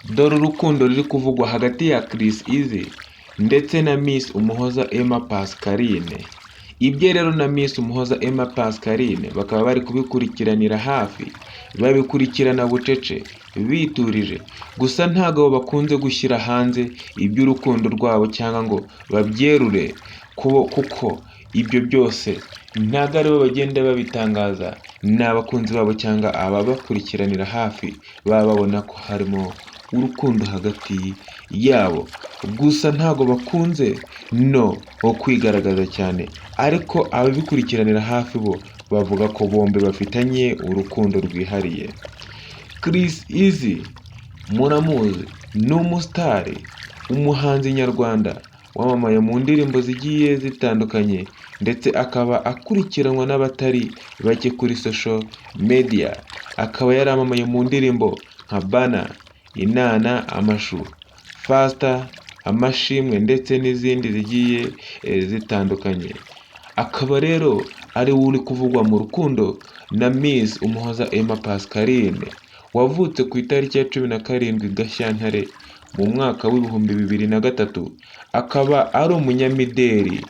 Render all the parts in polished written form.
Dore urukundo ruri kuvugwa hagati ya Chris Eazy ndetse na Miss Umuhoza Emma Pascaline. Ibye rero na Miss Umuhoza Emma Pascaline bakaba bari kubikurikiranira hafi, babikurikirana bucece, biturije. Gusa ntabwo bakunze gushyira hanze iby'urukundo rwabo cyangwa ngo babyerure, kuko ibyo byose ntabwo aribo bagenda babitangaza, ni abakunzi babo cyangwa ababakurikiranira hafi baba babona ko harimo urukundo hagati yabo. Gusa ntabwo bakunze no kwigaragaza cyane, ariko ababikurikiranira hafi bo bavuga ko bombi bafitanye urukundo rwihariye. Chris Eazy muramuzi, ni umusitari, umuhanzi nyarwanda wamamaye mu ndirimbo zigiye zitandukanye, ndetse akaba akurikiranwa n'abatari bake kuri social media. Akaba yaramamaye mu ndirimbo nka Bana, Inana, Amashu, Faster, Amashimwe ndetse n'izindi zigiye zitandukanye. Akaba rero ari we uri kuvugwa mu rukundo na Miss Umuhoza Emma Pascaline, wavutse ku itariki ya 17 Gashyantare mu mwaka w'2003, akaba ari umunyamideli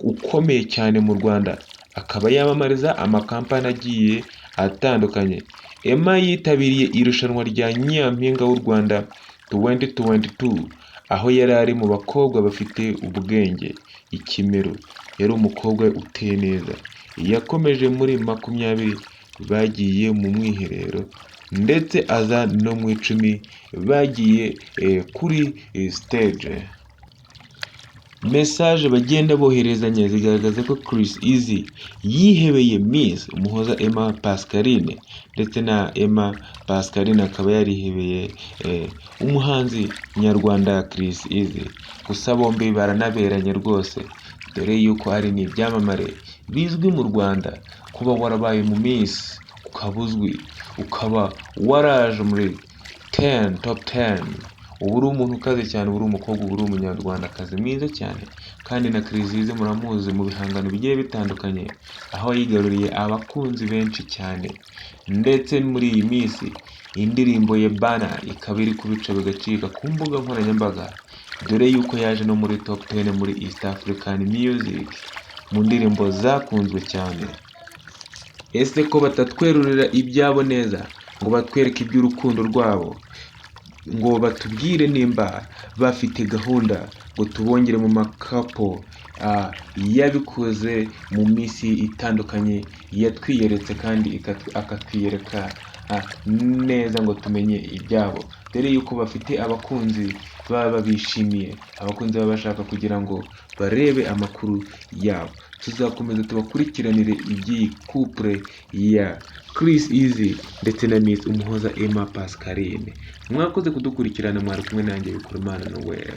ukomeye cyane mu Rwanda, akaba yamamariza amakampani agiye atandukanye. Emma yitabiriye irushanwa rya Nyampinga w'u Rwanda 2022, aho yari ari mu bakobwa bafite ubwenge, ikimero, yari umukobwa uteye neza. Yakomeje muri 20 bagiye mu mwiherero, ndetse aza no mu 10 bagiye kuri stage. Message bagenda boherezanya zigaragaza ko Chris Eazy yihebeye Miss Umuhoza Emma Pascaline, ndetse na Emma Pascaline akaba yarihebeye umuhanzi nyarwanda Chris Eazy. Gusa bombi baranaberanye rwose, dore yuko ari n'ibyamamare bizwi mu Rwanda. Kuba warabaye mu Miss ukaba uzwi, ukaba waraje muri 10 top 10, uba uri umuntu ukaze cyane, uba uri umukobwa, uba uri umunyarwandakazi mwiza cyane. Kandi na Chris Eazy muramuzi mu bihangano bigiye bitandukanye, aho yigaruriye abakunzi benshi cyane, ndetse muri iyi minsi indirimbo ye Bana ikaba iri kubica bigacika ku mbuga nkoranyambaga, dore yuko yaje no muri top 10 muri East African Music mu ndirimbo zakunzwe cyane. Ese ko batatwerurira ibyabo neza ngo batwereke iby'urukundo rwabo, ngo batubwire nimba bafite gahunda ngo tubongere mu ma couple yabikoze mu minsi itandukanye yatwiyeretse kandi akatwiyereka neza ngo tumenye ibyabo, dore yuko bafite abakunzi baba babishimiye, abakunzi baba bashaka kugira ngo barebe amakuru yabo. Tuzakomeza tubakurikiranire iby'iyi couple ya Chris Eazy ndetse na Miss Umuhoza Emma Pascaline. Mwakoze kudukurikirana, mwari kumwe nanjye Bikorimana Noel.